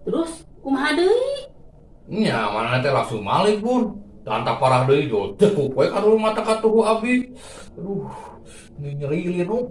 Terus kumaha deui? Nya mana teh langsung malik bun. Tanta parah deui jo cekuk we ka mata katuhu abi. Aduh, nyeri linu.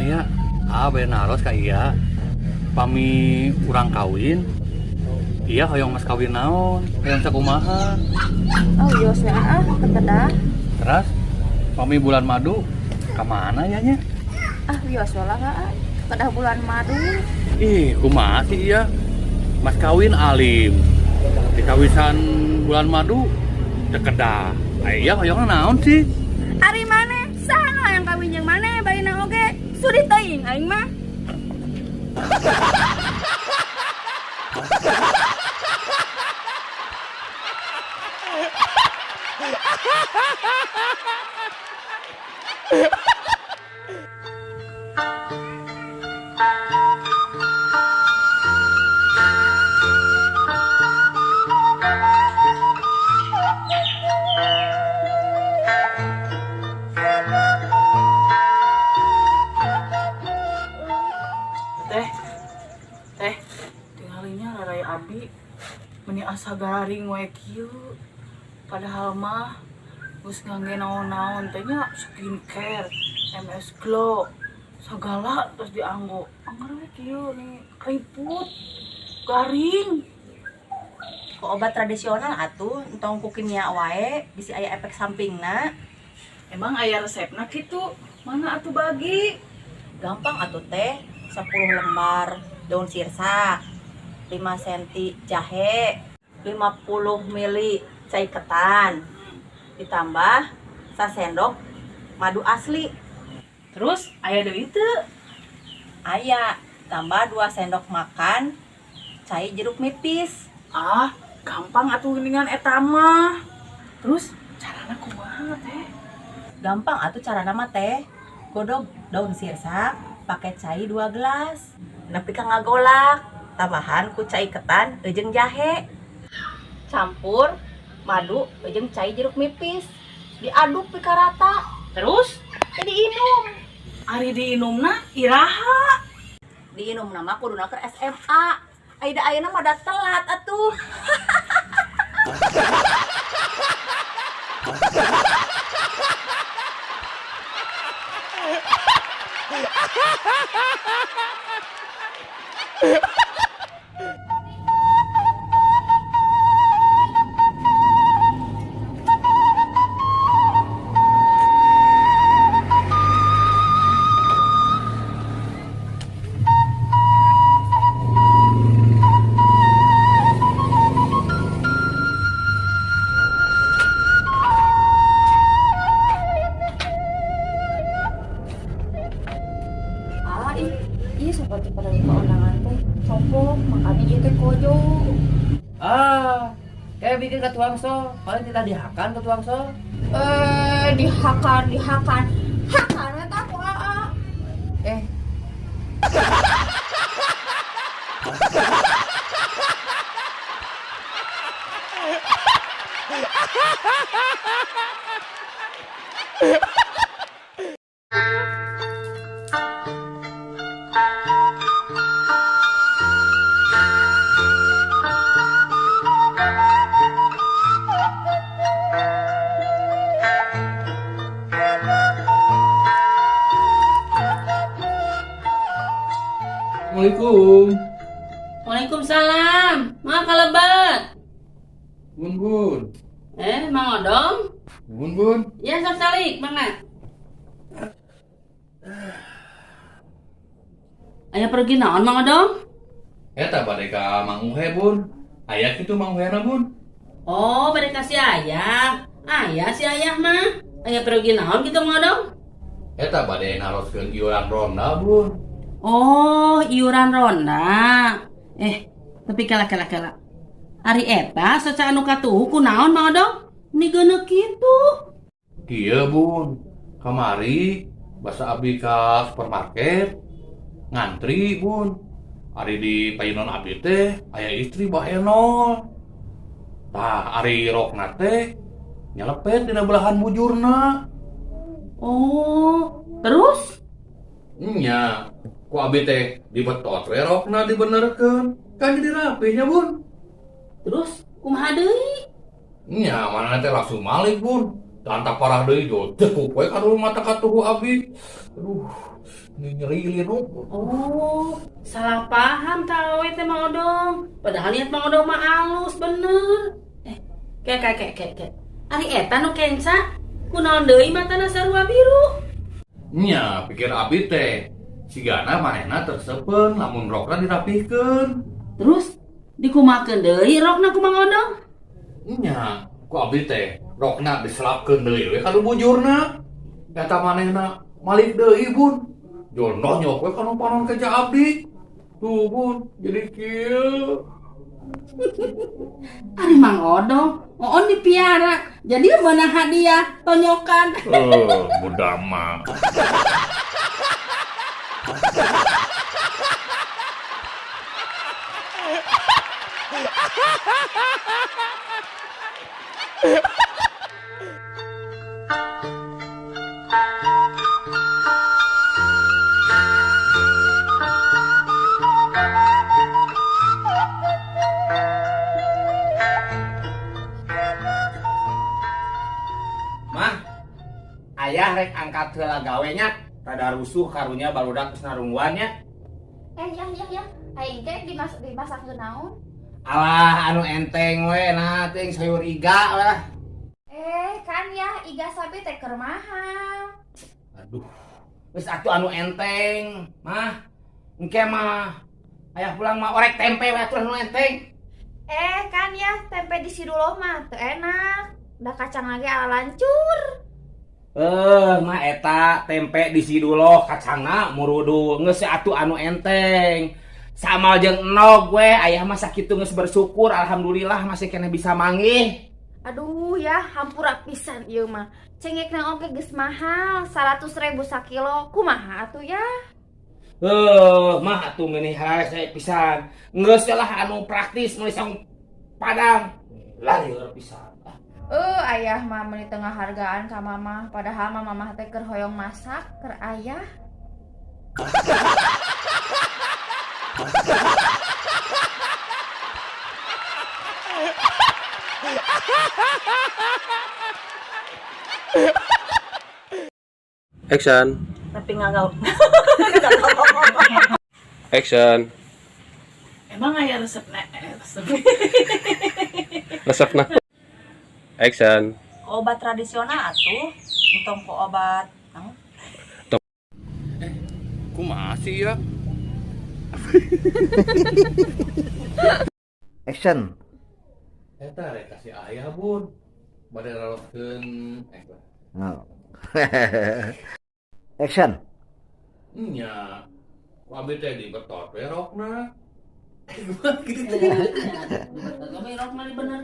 Ya, benaros ka iya. Pami urang kawin, iya hoyong mas kawin naon, hoyong sakumaha. Oh, yos we ah, kekedah. Terus pami bulan madu ka mana ya nya? Ah, wios we lah ah, kekedah bulan madu. Ih, kumaha sih iya? Mas kawin alim. Dikawisan bulan madu kekedah. Iya hoyongna naon sih? Ari maneh, saha nu hayang kawin jeung maneh baina oge? Sudi teuing aing mah. Teh, teh, tinggalinya rarai abi meni asa garing we kieu. Padahal mah geus ngangge naon-naon teh nya skincare, MS Glow, sagala terus dianggo. Angger we kieu nih keriput, garing. Ku obat tradisional atuh, entong ku kimia wae, bisi aya efek sampingna. Emang aya resepna kitu? Mana atuh bagi? Gampang atuh teh, 10 lembar daun sirsak, 5 senti jahe, 50 mili cai ketan, ditambah sasendok madu asli. Terus aya deui teu? Aya, tambah 2 sendok makan cai jeruk nipis. Ah, gampang atuh geuningan eta mah. Terus carana kumaha teh? Gampang atuh carana mah teh. Godog daun sirsak pakai cai 2 gelas. Nepi ka ngagolak, tambahan ku cai ketan jeung jahe. Campur madu jeung cai jeruk nipis. Diaduk pika rata. Terus teh diinum. Ari diinumna iraha? Diinumna mah kuduna keur SMA. Aida ayeuna mah da telat atuh. Ih, sobat cepat lagi ke undangan teh copok, makanya ieu teh kojo. Ah, kayak bikin ke tuang sol, paling tidak dihakan ke tuang sol. Dihakan, dihakan, hakan we tah ku aa. Assalamualaikum. Waalaikumsalam. Mak kalebat. Bun bun. Mang Odong. Bun bun. Ya sok salik, Mang. Aya pergi naon, Mang Odong? Eta bade ka Mang Uhe, Bun. Aya kitu Mang Uhena, Bun? Oh, bade ka si Ayah. Aya si Ayah mah. Aya pergi naon gitu, Mang Odong? Eta bade naroskeun iuran ronda, Bun. Oh, iuran ronda. Eh, tapi kela kela kela. Ari eta soca anu katuhu kunaon, Mang Odong? Ni geuneuh kitu. Kieu, Bun. Kamari basa abdi ka supermarket ngantri, Bun. Ari di payunan abdi teh aya istri bahenol. Tah ari rokna teh nyelepet dina belahan bujurna. Oh, terus? Nya, ku abdi teh dibetot we rokna dibenerkeun. Kan jadi rapih nya, Bun. Terus kumaha deui? Nya, mana teh langsung malik, Bun. Tanta parah deui jojekuk we ka mata katuhu abdi. Aduh, ini nyeri linu. Oh, salah paham tah awewe teh, Mang Odong. Padahal niat Mang Odong mah alus bener. Eh, ke ke ke ke ke. Ari eta nu kenca kunaon deui matana sarua biru? Nya, pikir abdi teh sigana manehna tersepen lamun rokna dirapihkeun. Terus dikumakeun deui rokna ku Mang Odong? Nya, ku abdi teh rokna diselapkeun deui we ka bujurna. Eta manehna malik deui, Bun. Jonoh nyok we kana panon keja abdi. Tuh, Bun, jadi kieu. Ari Mang Odong, oon dipiara. Jadi meunang hadiah tonyokan. Eh, budak mah. Mah, ayah rek angkat heula gawe nya. Rada rusuh karunya barudak geus narungguan nya. Eh, yah yah yah. Aing teh dimasak naon? Alah, anu enteng we nah teuing sayur iga lah. Eh, kan ya iga sapi teh keur mahal. Aduh, geus atuh anu enteng, mah. Engke mah ayah pulang mah orek tempe we atuh anu enteng. Eh, kan ya tempe di Siduloh mah teu enak. Da kacang lagi ala lancur. Eh, mah eta tempe di Siduloh kacangna murudu geus atuh anu enteng. Samal jeung enog we ayah mah sakitu geus bersyukur alhamdulillah masih keneh bisa manggih. Aduh ya, hampura pisan ieu mah. Cengekna oge geus mahal, 100.000 sakilo. Kumaha atuh ya? Eh, mah atuh meuni harese pisan. Geus lah anu praktis meuli saung Padang. Larieur pisan. Eh, ayah mah meuni teu ngahargaan ka mama, padahal mah mamah teh keur hoyong masak keur ayah. Action. Tapi nggak Action. Emang aya resepna eh, resep. Resepna. Action. Obat tradisional atuh, entong ku obat. Naon? Kumaha sih ya? Action. Eta rek ka si ayah, Bun. Bade naroskeun eh Oh. Action. Nya, ku abdi teh dibetot we rokna. Kumaha kitu teh? Rokna bener.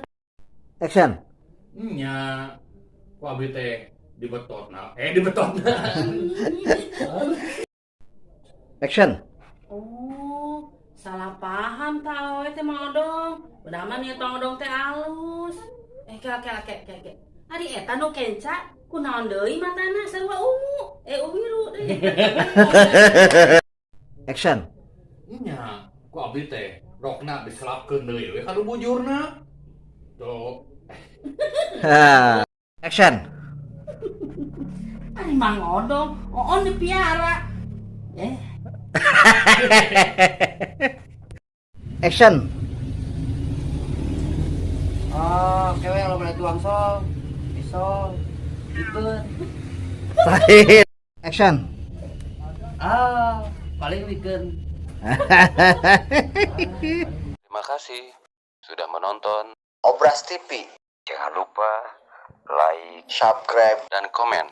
Action. Nya, ku abdi teh dibetotna. Eh, dibetotna. Action. Oh, salah paham tah awewe teh Mang Odong. Padahal mah niat Mang Odong teh alus. Eh, kela kela ke ke ke. Ari eta nu kenca kunaon deui matana sarua ungu. Eh, biru deui. Action. Nya, ku abdi teh rokna diselapkeun deui we ka bujurna. Tuh. Action. Ari Mang Odong, oon dipiara. Eh, Action. Oh, kewe lo boleh tuang sol. Isol. Ikut. Sahih. Action. Ah, paling bikin Terima kasih sudah menonton Obras TV. Jangan lupa like, Subscribe. Dan komen.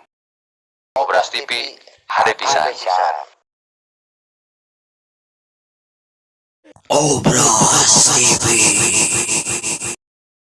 Obras TV, HD pisan. Obras TV.